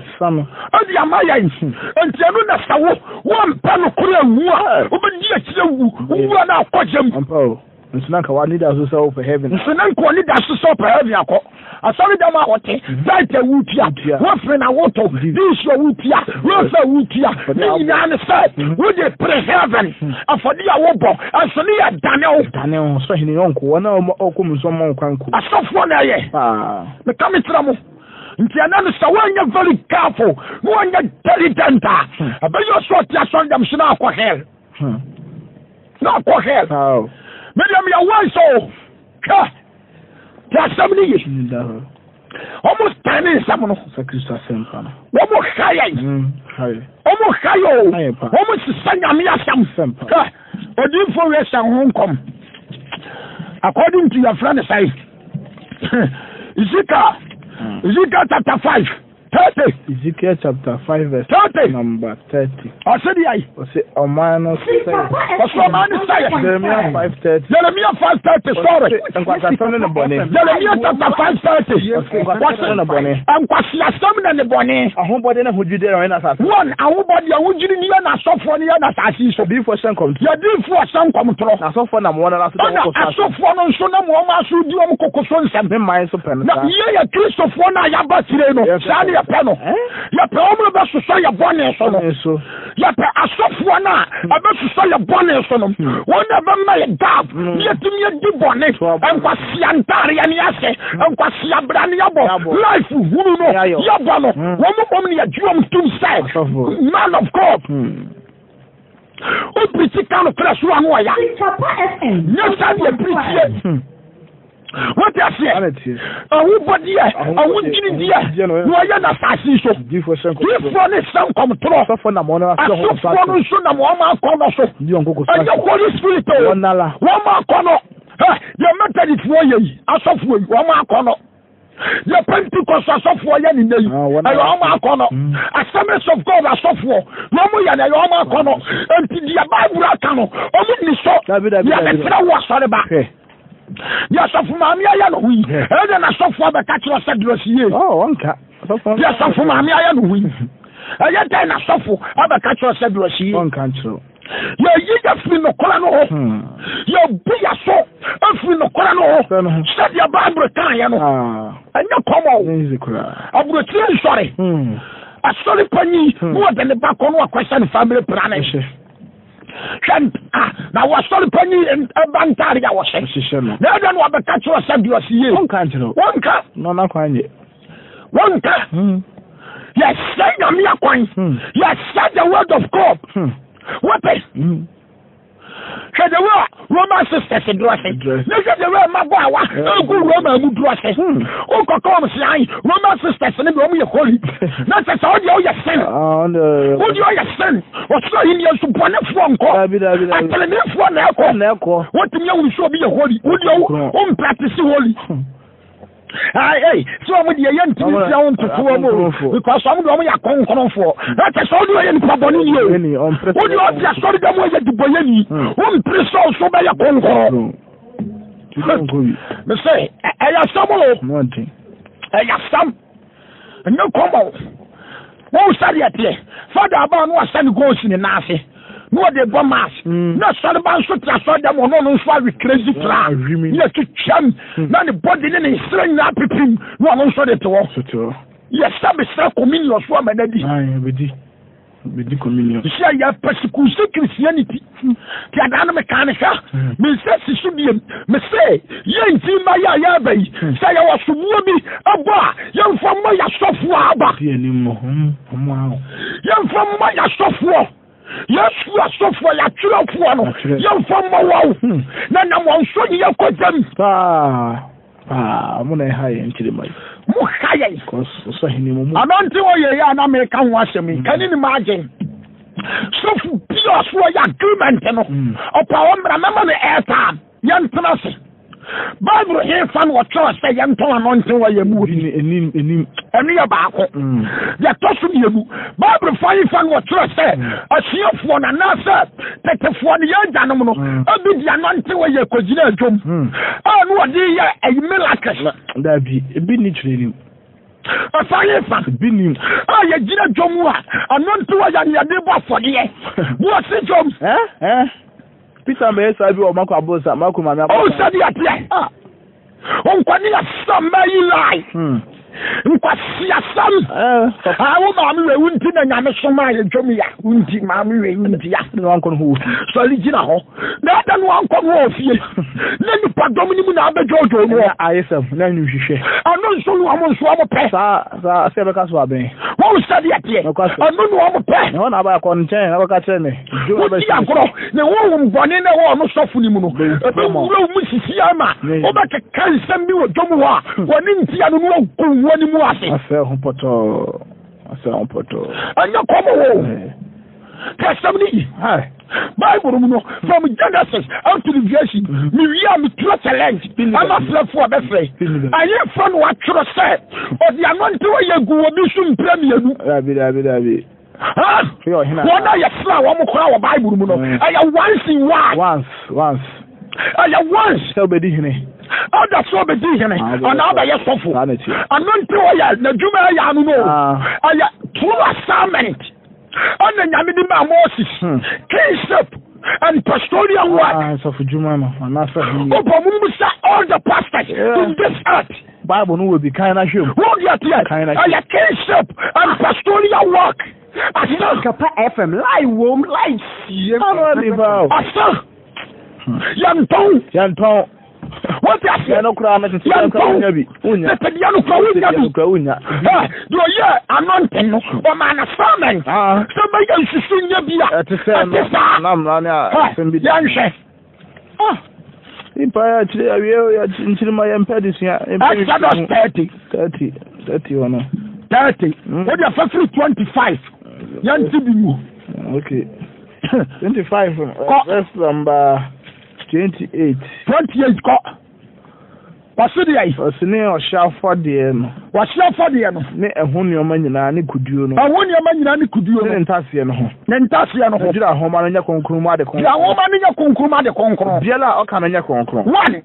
ɛde ama yɛn. Hmm. Nti ɛno na sɛ wo woampɛ nokorɛ awu a wobɛdi akyire wu wowu a na akɔ gyam. Nso na nka w'ani da so sɛ wopɛ heaven. Nso na nka w'ani da so sɛ wopɛ heaven akɔ. Asɔre dɛm a wɔte, hmm. diet a wotua, wofiri na wotɔ, diisi a wotua, wofa a wotua, ne nyinaa ne sɛ hmm. wode pere heaven. Afɔde a wobɔ, ɛnso ne yɛ dane wo. Dane wo, sɛ hene yɔnko, wɔn a wɔkɔ mu nso ɔma wo kwan kɔ. Asɔfoɔ na ɛyɛ. Meka me kyerɛ mo. Nti ɛnɛ no sɛ woanyɛ very careful na woanyɛ diligent a, hmm. ɛbɛyɛ sɛ ɔte asɔre dɛm so na akɔ hell. Hmm. Na akɔ hell. Medeɛ meyɛ wise o. Hwɛ, te asɛm no ye. Wɔn stan ne nsɛm no. Wɔn ha yɛn. Wɔn ha yɛ o. Wɔn sisa nyame asɛm. Hwɛ, odiifo wei hyɛ ho nkɔm. According to your friend sɛn. Ezekiel, Ezekiel chapter 5. 30. Ezekiel chapter 5 verse 30. Number 30. Ɔsɛ di ayi. Ɔsɛ ɔman no sɛ. Ɔsɛ ɔman no sɛ. Jeremiah 5:30. Jeremiah 5:30 sorry. Nkwasiasɛm ne ne bɔne. Jeremiah chapter 5:30. Nkwasiasɛm ne ne bɔne. Nkwasiasɛm ne ne bɔne. Ahobɔde ne ahodwirideɛ na ɔyɛ n'asase. Wɔn ahobɔde ahodwirideɛ na asɔfoɔ no yɛ n'asase yi so. Adiyifoɔ hyɛ nkɔmtorɔ. Yɛdiyifoɔ hyɛ nkɔmtorɔ. Na asɔfoɔ nam wɔn ara so de wɔn koko so asɛm. Ɛna asɔfoɔ no nso nam wɔn ara so di wɔn koko so nsɛm. Me man nso pɛ no saa. Na yɛ yɛ Kristofoɔ no a yɛaba akyire no, saa ne yɛpɛ no. Yɛpɛ wɔn a bɛsosɔ yɛ bɔne so no. Yɛpɛ asɔfoɔ no a ɛbɛsosɔ yɛ bɔne so no. Hmm. Wɔn na ɛbɛma yɛ gab hmm. ne yɛtumi adi bɔne. Nkwasea ntaareɛ ne yɛahyɛ, hmm. nkwasea bra ne yɛbɔ, life hunu no yɛbɔ no. Wɔn mmom ne yɛgye wɔn tom sɛ man of God. Wopirikyi ka nokorɛ so ano ɔya. Nyɛ saa deɛ pirikyie. Wote aseɛ? Ahobɔdeɛ, ahodwirideɛ na wɔyɛ no asase yi so. Diifoɔ ne hyɛ nkɔmtorɔ. Asɔfoɔ no nso nam wɔn akɔnnɔ so. Ɛnyɛ Holy Spirit o. Wɔn akɔnnɔ. Deɛ Methodistfoɔ yɛ yi, asɔfoɔ yi, wɔn akɔnnɔ. Deɛ Pentecost asɔfoɔ yɛ ne nnɛ yi, ah, ɛyɛ wɔn akɔnɔ. Mm. Assemblies of God asɔfoɔ, na wɔn yɛ no ɛyɛ wɔn akɔnɔ. Nti deɛ Bible aka no, wɔn ni so. Deɛ bɛkyerɛ wo asɔre ba. Deɛ asɔfo maame ayɛ no ho yi, ɛyɛ deɛ n'asɔfoɔ abɛka kyerɛ sɛ dress yie. Oh, deɛ asɔfo maame ayɛ no ho yi, ɛyɛ dɛn n'asɔfo abɛka kyerɛ sɛ dress yie. Yɛyi yɛ firi nokorɛ no ho. Hmm. Yɛbu yɛ so afiri nokorɛ no ho. Sɛdeɛ Bible kaeɛ no. Ah. Ɛnyɛ kɔmɔ o. Aburokyire nsɔre. Hmm. Asɔre panyin hmm. na wɔde ne ba kɔ no akɔhyɛ no family planning. Hwɛ ah, na wɔasɔre panyin ɛba ntaare a wɔhyɛ. Na ɛdɛ no wɔbɛka kyerɛ sɛ deɛ ɔsi yie. Wɔnka. Wɔnka. Yɛsɛ nyame akwan. Hmm. Yɛsɛ the word of God. Hmm. Wɔpɛ. Hmm. Hwɛ the way Roman sisters dress. Ne hwɛ the way mmabaawa egu Roman mu dress. Wokɔkɔ wɔn si ayi Roman sisters ne bi wɔn yɛ holy. Na sɛ sɛ ɔdeɛ ɔyɛ sin. Ɔdeɛ ɔyɛ sin. Ɔsoro ahenni nso bɔnefoɔ nkɔ. Ateneneefoɔ na ɛkɔ. Wotumi ahunu sɛ obi yɛ holy. Wodeɛ wo mpractice holy. Hey, sɛ wɔn deɛ yɛ ntumi ntia wɔn ntoto wɔn o because wɔn deɛ wɔn yɛ akɔnkɔnfoɔ na kyɛ sɛ wɔn deɛ wɔyɛ nipa bɔne ni o wɔn deɛ wɔte asɔre dɛm wɔyɛ dibɔyɛ ni wɔn mpere sɛ ɔso bɛyɛ kɔnkɔn mese ɛyɛ asɛm o ɛyɛ asɛm. Ɛnyɛ kɔmɔ o. Wohu sɛdeɛ ɛteɛ. Fada aba a na wahyɛ ne goals ne nan ase na ɔde bɔ mass. Mm. Na sɔreba nso te asɔre dɛm ɔno ɔno nso awe crazy tra. Na twitwam mm. na ne body ne ne nsrɛ nyinaa pipim na ɔno nso de te hɔ. Yɛsɛ besrɛ communion so ama no adi. Bedi communion. Sisi a yɛ persecute Christianity. Ti adaa no mekaa ne hwɛ. Hmm. Me nsa si so biem. Me se yɛ nti mma yɛ a yɛreba yi. Hmm. Sɛ yɛwɔ soboɔ bi ɛbɔ a yɛmfa mmɔ yɛasɔfoɔ aba. Hmm, yɛmfa mmɔ yɛasɔfoɔ. Yesu asɔfoɔ yɛatwerɛfoɔ no yɛmfa mmɔ wɔn hmm. na nam wɔn so ne yɛkɔ gyam. Paa paa mo na ɛha yɛn nkyerema yi. Mo ha yɛn. Ɔsɔ hene mu. Ano nti wɔ yɛ yɛ a na meka ho asɛm yi kani ne ma agyen. Sɔfo bi a ɔso ɔyɛ agreement no hmm. ɔpa wɔn mmara mɛma no airtime. Yɛntena ase. Bible hefa na ɔtwerɛ sɛ yɛntɔn anointing oil yɛn mu obi? Enim, enim. Ɛno yɛ baako. Mm. Deɛ ɛtɔ so mmienu, Bible fa hefa na ɔtwerɛ sɛ mm. asuafoɔ no anaasɛ tetefoɔ no yɛn agyanom no mm. ebi de anointing oil yɛ kɔgyina adwom a na wɔde yɛ ɛyi miracles. Daabi, ebi ni twerɛ nim. Ɛfa hefa ebi nim a yɛgyina dwom a anointing oil yɛ yɛde bɔ afɔdeɛ. Wɔsi dwom. Eh, eh. Peter bɛyɛ saa bi wɔ Mako abonsa Mako maame abonsa. Ɔwɔ sɛdeɛ teɛ. Ah. Nkwani asɛm bɛyi lie. Hmm. Nkwasi asɛm. Eh, ah, wo maame wei wo nti na nyame soma yɛ dwom ya. Wo nti maame wei wo nti ya. Na wankɔ no ho wɔ fie. Sɔre gyina hɔ. Na ɛda no wankɔ no wɔ fie. Na nipa dɔm no mu na abɛdwoodwoo no. Na ayesɛm na ɛnu hwehwɛ. Ɛno nso no wɔn nso wɔn pɛ. Saa saa sɛ ɛbɛka so abɛn. Wɔn sɛdeɛ teɛ. Ɛno no wɔn pɛ. Na wɔn na aba akɔ nkyɛn na wɔka kyerɛ ne. Wodi agorɔ ne honhom bɔne na ɛwɔ ɔno sɔfo no mu no, ɛbɛwura wo mu sisi ama wobɛkeka nsɛm bi wɔ dwom hɔ a hmm. wɔne ntia no na wɔgu wo anim ase. Asɛ ho pɔtɔɔ. Asɛ ho pɔtɔɔ. Ɛnyɛ kɔm wɔ. Kasɛm no yi. Bible mu no from Genesis up to Revelation hmm. mewie a metura challenge ama frɛfo a bɛfrɛ ɛyɛ fa no watwerɛ sɛ ɔde ano ntewa yɛ gu obi so mprɛ mmienu. Dabi dabi dabi. Wɔn a yɛsra wɔn koraa wɔ Bible mu no, mm. ɛyɛ once in while. Once, once. Ɛyɛ once. Sɛ ɔbɛdi hene. Ɔda sɛ ɔbɛdi hene, ah, ɔna ɔbɛyɛ sɔfo. Ɛno nti ɔyɛ n'adwuma ɛyɛ ano no. Ah. Ɛyɛ true assignment. Ɛna nyame de maa Moses. Hmm. Kingship and pastoral work. Ah, sɔfo dwuma no, anaasɛ. Ɔbɔ mu musa all the pastors in this earth. Bible no wɔ bi kan na hwɛ mu. Wọ́n di ateɛ. Kan na hwɛ. Ɛyɛ kingship and pastoral work. Asa. Kapa FM lai wom lai sie. Ano adi pa o. Asa. Yɛntɔn. Yɛntɔn. Wọ́n ti aseɛ. Yɛn no koraa no tete deɛ koraa wonya bi. Wonya. Tete deɛ no koraa wonya bi. Tete koraa wonya. Ɛ deɛ ɔyɛ anointing no ɔmaa no assignment. Ah. Sɛ bɛyɛ nsusu nyɛ bi a. Ɛte sɛ no. Ɛte saa. Na mmara ne asɛm bi. Yɛnhwɛ. Ah! Nipa yɛ akyire awie o yɛ nkyirima yɛ mpɛ de sua. Exodus 30. 30 30 hɔ no. 30. O de afa firi 25. Yɛn ti bi mu. Okay. 25 kɔ verse number 28. 28 kɔ. Ɔse deɛ yi. Ɔse ne ɔhyeɛ afɔdeɛ no. Ɔhyeɛ afɔdeɛ no. Ne ɛho nneɛma nyinaa ne kuduo no. Ɛho nneɛma nyinaa ne kuduo no. Ne ne ntaseɛ no ho. Ne ntaseɛ no ho. Na dwira nwoma no nyɛ kronkron mu ade kronkron. Dwira nwoma no nyɛ kronkron mu ade kronkron. Obiara a ɔka no nyɛ kronkron. One,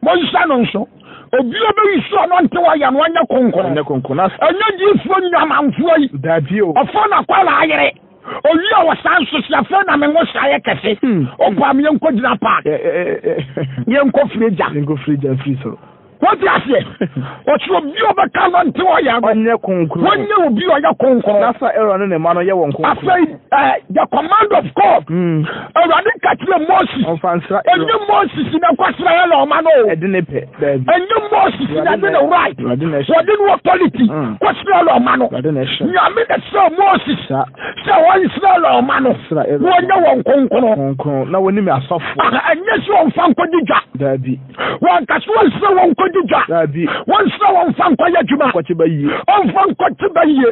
monhyɛ no nso. Obi a ɔbɛyi so a na ɔnte hɔ yɛ no ɔnyɛ kronkron. Ɔnyɛ kronkron. Na. Ɛnyɛ diifoɔ nnwamanfoɔ yi. Dabi o. Ɔfɔ na akwadaa ayere. Owie a wɔsan nso si afei na me ngo sa yɛ kɛse. Ɔkɔ a meɛnkɔ gyina park. Meɛnkɔ firi gya. Meɛnkɔ firi gya firi soro. Wọ́n ti aseɛ. Ɔsɛ obi a ɔbɛka no nte ɔyɛ no. Ɔnyɛ kronkron. Wɔnyɛ obi a ɔyɛ kronkron. Na sa Aaron ne ne mma no yɛ wɔn kronkron. Afei ɛɛ the command of God. Hmm. Awurade ka kyerɛ Moses. Ɔnfa nsra Aaron. Ɛnyɛ Moses na ɛkɔ sra Aaron ɔma no. Ɛde ne pɛ. Daabi. Ɛnyɛ Moses na ɛde ne right. Awurade na ɛhyɛ. Wɔde no authority. Hmm. Kɔ sra Aaron ɔma no. Awurade na ɛhyɛ. Nyame na ɛsrɛ Moses. Sa. Sɛ wɔnsra Aaron ɔma no. Sra Aaron. Na wɔnyɛ wɔn kronkron. Kronkron na wɔnim asɔfo. Ɛnyɛ sɛ wɔmfa nkɔdi dwa. Daabi. Wɔnka sɛ wɔnsrɛ wɔn nkɔdi dwa. Daabi. Wɔnsrɛ wɔn mfa nkɔyɛ adwuma. Nkɔkye ba yie. Ɔmfa nkɔkye ba yie.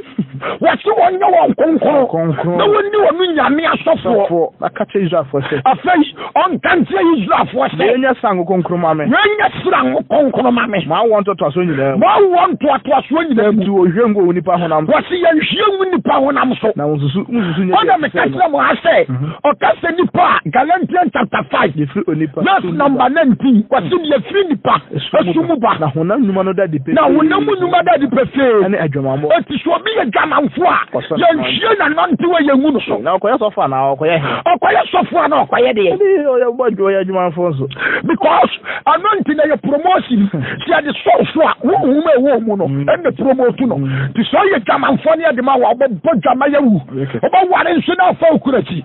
Wɔse wɔnyɛ wɔn kronkron. Kronkron. Na wɔnni wɔn nyame asɔfoɔ. Sɔfoɔ. Na ka kyerɛ Israelfoɔ sɛ. Afei ɔnka nkyerɛ Israelfoɔ sɛ. Wei nyɛ srango kronkron ma me. Wei nyɛ srango kronkron ma me. Mo awoɔ ntoatoasoɔ nyinaa mu. Mo awoɔ ntoatoasoɔ nyinaa mu. Nti wɔnhwie ngu onipa honam so. Wɔse yɛnhwie ngu nipa honam so. Na wɔnsusu nsusu nyɛ deɛ ɛsɛ no. Ɔna meka kyerɛ mo ha sɛ. Ɔka sɛ nipa a, Galatians chapter 5. Deɛ firi onipa verse number 19. Wɔsi deɛ firi nipa esu mu ba. Na honam nnwuma no da di pefee. Na honam mu nnwuma da di pefee. Ɛne adwamammɔ. Eti sɛ obi yɛ dwamanfo a, yɛnhwie n'anante wɔ yɛn ngu no so. Na ɔkɔyɛ sɔfo anaa ɔkɔyɛ he? Ɔkɔyɛ sɔfo anaa ɔkɔyɛ deɛ? Ɛde ɔyɛ bɔ ɔyɛ adwumanfo nso. Because ɛno nti na yɛ promotion. Sɛ yɛde sɔfo a, honhom a ɛwɔ mu no, ɛna promote no. Ti sɛ ɔyɛ dwamanfoɔ ne yɛde ma wɔ, ɔbɛbɔ dwama yɛ wu. Ɔbɛware nso na afa okura akyi.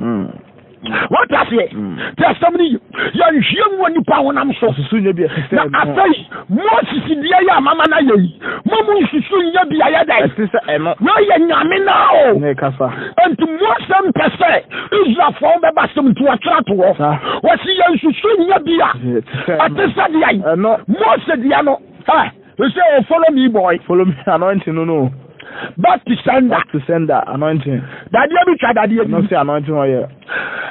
Wɔte aseɛ? Te asɛm no ye. Yɛnhwie ngu onipa honam so. Na afei Moses deɛ yɛ a mama no ayɛ yi, mo mu nsusu nyɛ bi ayɛ dɛn? Wei yɛ Nyame no o. Enti Mose mpɛ sɛ Israelfoɔ bɛba asɛm nti wɔtwerɛ ato hɔ. Wɔsi yɛnsusu nyɛ bi a ɛte sɛ deɛ Mose deɛ no. He say, oh, follow me, boy. Follow me, anointing no no. Back to sender. Back to sender, anointing. Dadeɛ bi twa dadeɛ bi. No say anointing oil.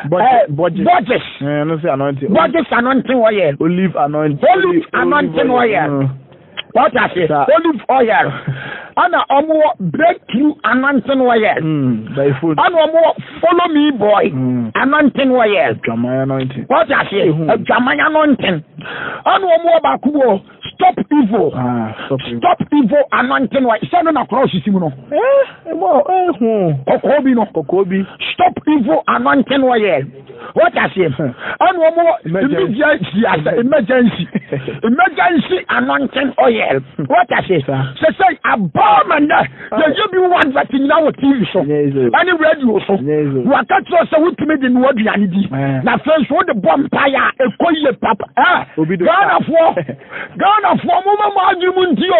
Borges. Borges. Borges. Eh, no say anointing. Borges anointing oil. Olive anointing. Olive anointing oil. What I say? Olive oil. Ana ɔmo wɔ breakthrough anointing oil. Ana ɔmo wɔ follow me boy anointing oil. Adwaman anointing. What I say? Adwaman anointing. Ana ɔmo wɔ baako wɔ. Stop evil. Ah, stop evil. Stop evil anointing wa. Sɛ no na korɔ sisi mu no. Eh, ebo eh hu. Kɔkɔɔ bi no. Kɔkɔɔ bi. Stop evil anointing wa yɛ. What I say? Ɛna wɔn wɔ emergency asa emergency emergency anointing oil. What I say? Sɛ sɛ abɔɔ ma nnɛ yɛyɛ bi wɔ advert nyinaa wɔ TV so ɛne radio so. Waka kyerɛ sɛ wotumi de noa aduane di. Na afei nso wode bɔ mpaeɛ a ɛkɔ yie papa. Ghanafoɔ Ghanafoɔ momma mo adwene mu nti o.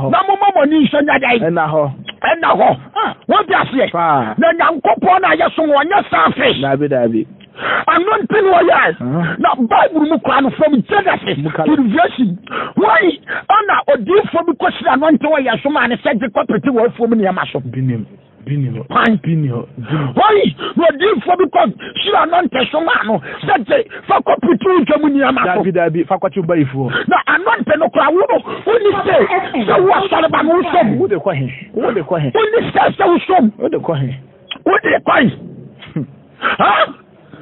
Na momma mo ani nso nyɛ dɛn? Ɛna hɔ. Ɛna hɔ. Wote aseɛ? Na Nyankopɔn na yɛsom no ɔnyɛ selfish. Daabi daabi. Ɛno nti na ɔyɛɛ. Na Bible mu koraa no from Genesis to Revelation wɔn ɛna odiyifoɔ bi kɔsiri ano nti wɔyɛ so maa ne sɛ gye kɔpete wɔ afuom nneɛma so. Binim. Kwan. Hɔn na odiyifoɔ bi kɔ hyira no ntɛ so maa no sɛ gye fa kɔ pete wo dwam nneɛma so. Dabi dabi fa kɔkye bayifoɔ. Na ano ntɛ no koraa wo no wonni sɛ sɛ wo asɔreba no wosom. Wode kɔ he? Wode kɔ he? Wonni sɛ sɛ wosom. Wode kɔ he? Wode kɔ he? Ha?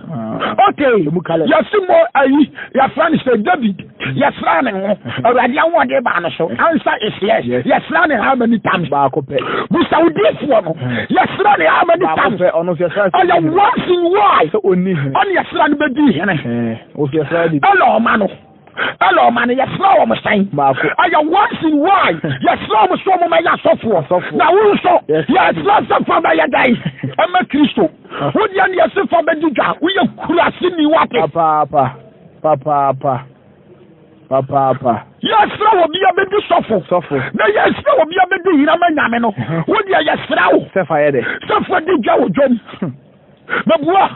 Okay. Yɛsi mo ayi yɛfrɛ no sɛ David yɛsra ne ho Awurade ahoɔden baa no so ansa is yes yɛsra ne how many times baako pɛ busa odiifoɔ no yɛsra ne how many times ɔyɛ once in while ɔne yɛsra no bɛdi hene ɛna ɔma no ɛna ɔma no yɛsrɛ wɔn sɛn ɛyɛ once in while yɛsrɛ wɔn sɛ wɔn mɛyɛ asɔfoɔ na wo nso yɛsrɛ sɛ fa bɛyɛ dɛn ɛmɛ Kristo wo deɛ ne yɛse fa bɛdi dwa woyɛ kurase ni wate papaapa papaapa papaapa yɛsrɛ wɔ bia bɛdi sɔfo sɔfo na yɛsrɛ wɔ bia bɛdi hinama nyame no wo deɛ yɛsrɛ wo sɛ fa yɛ dɛ sɛ fa di dwa wɔ dwam Mebua.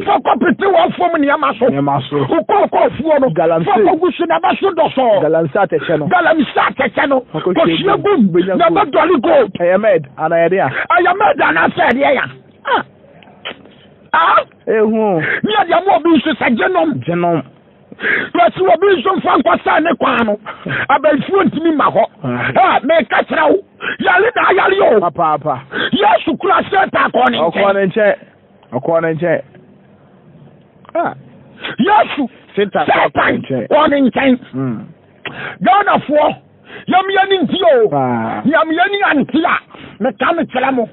Fa kɔ pete wɔn fam nneɛma so. Nneɛma so. Wokɔ kɔ afuo no. Galamsey. Fa kɔ gu so na ɛbɛso dɔsɔɔ. Galamsey atɛkyɛ no. Galamsey atɛkyɛ no. Kɔhwie gum na ɛbɛdɔre gold. Ɛyɛ mɛd anaa ɛde a. Ɛyɛ mɛd anaasɛ ɛdeɛ ya. Ah. Ah. Ehu. Ne yɛ deɛ mo obi nso sɛ gyenom. Gyenom. Yɛsi obi nso nfa nkɔsa ne kwan no. Abɛnfuo ntumi ma hɔ. Ah, meka kyerɛ wo. Yare na ayare o. Papaapa. Yesu kura Satan kɔɔ ne nkyɛn. Ɔkɔɔ ne nkyɛn. Ɔkɔɔ ne nkyɛn. Ah. Yesu Satan kɔɔ ne nkyɛn. Ghanafoɔ yɛmyɛ ne nti o. Yɛmyɛ ne ante a meka me kyerɛ mo.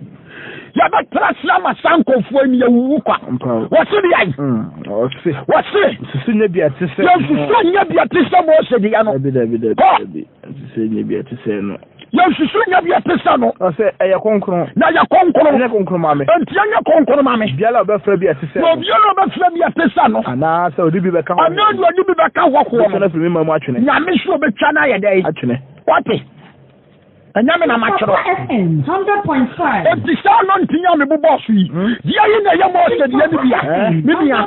Yɛbɛtra se ama saa nkurɔfoɔ yi yɛwuwu kwa. Wɔse deɛ ayi. Wɔse. Susu nyɛ bi a te sɛ. Yɛnsusu nyɛ bi a te sɛ Mose deɛ no. Dabi dabi dabi dabi. Yɛnsusu nyɛ bi a te sɛ no. Yɛnsusu nyɛ bi a te sɛ no. Ɔsɛ ɛyɛ kronkron. Na ɛyɛ kronkron. Ɛnyɛ kronkron ma me. Enti ɛnyɛ kronkron ma me. Obiara a ɔbɛfrɛ bi a ɛte sɛ no. Na obiara a ɔbɛfrɛ bi a ɛte sɛ no. Anaasɛ ɔde bi bɛka hɔ. Anaa deɛ ɔde bi bɛka hɔ koɔ no. Ɔbɛtwa no afiri me man mu atwene. Nyame so ɔbɛtwa no ayɛ dɛn? Atwene. Wate? Ɛnyɛ me na matwerɛ. Enti saa no nti a mebobɔɔ so yi, deɛ yi na ɛyɛ Mose deɛ no bia, me nua.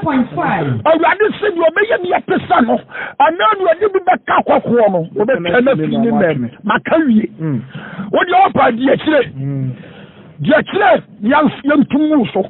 Awurade se deɛ ɔbɛyɛ bi ɛte sɛ no, anaa deɛ ɔde bi bɛka kɔkoɔ no, ɔbɛtwa no afiri ne nan. Maka wie. Wo deɛ ɔpa di akyire. Di akyire yɛntum mu so.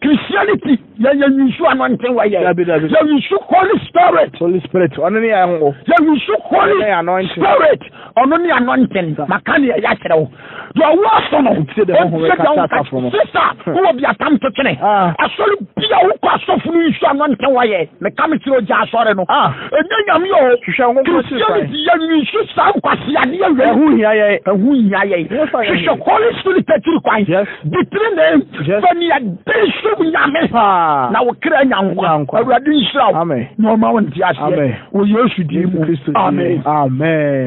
Christianity yɛn yɛn nsu anointing wɔ yɛn. Yɛn nsu Holy Spirit. Holy Spirit ɔno ne yɛn ho. Yɛn nsu Holy Spirit. Ɔno ne anointing. Maka ne ɛyɛ akyerɛ wo. Deɛ ɔwɔ aso no, ɔntie deɛ honhom reka kyerɛ asafo no. Sista, wowɔ bi atam to twene. Asɔre bi a wokɔ asɔfo no nsu anointing wɔ yɛ. Meka me kyerɛ ogya asɔre no. Ɛnyɛ nyame o. Hwehwɛ wo nko Christianity yɛ nsu saa nkwaseadeɛ wei. Ɛho hia yɛn. Ɛho hia yɛn. Hwehwɛ Holy Spirit akyiri kwan. Ditiri ne fa nea den som nyame. Na wo kra nya nkwa. Awurade nhyira wo. Amen. Na ɔma wo nte aseɛ. Amen. Wɔ Yesu din mu. Amen. Amen.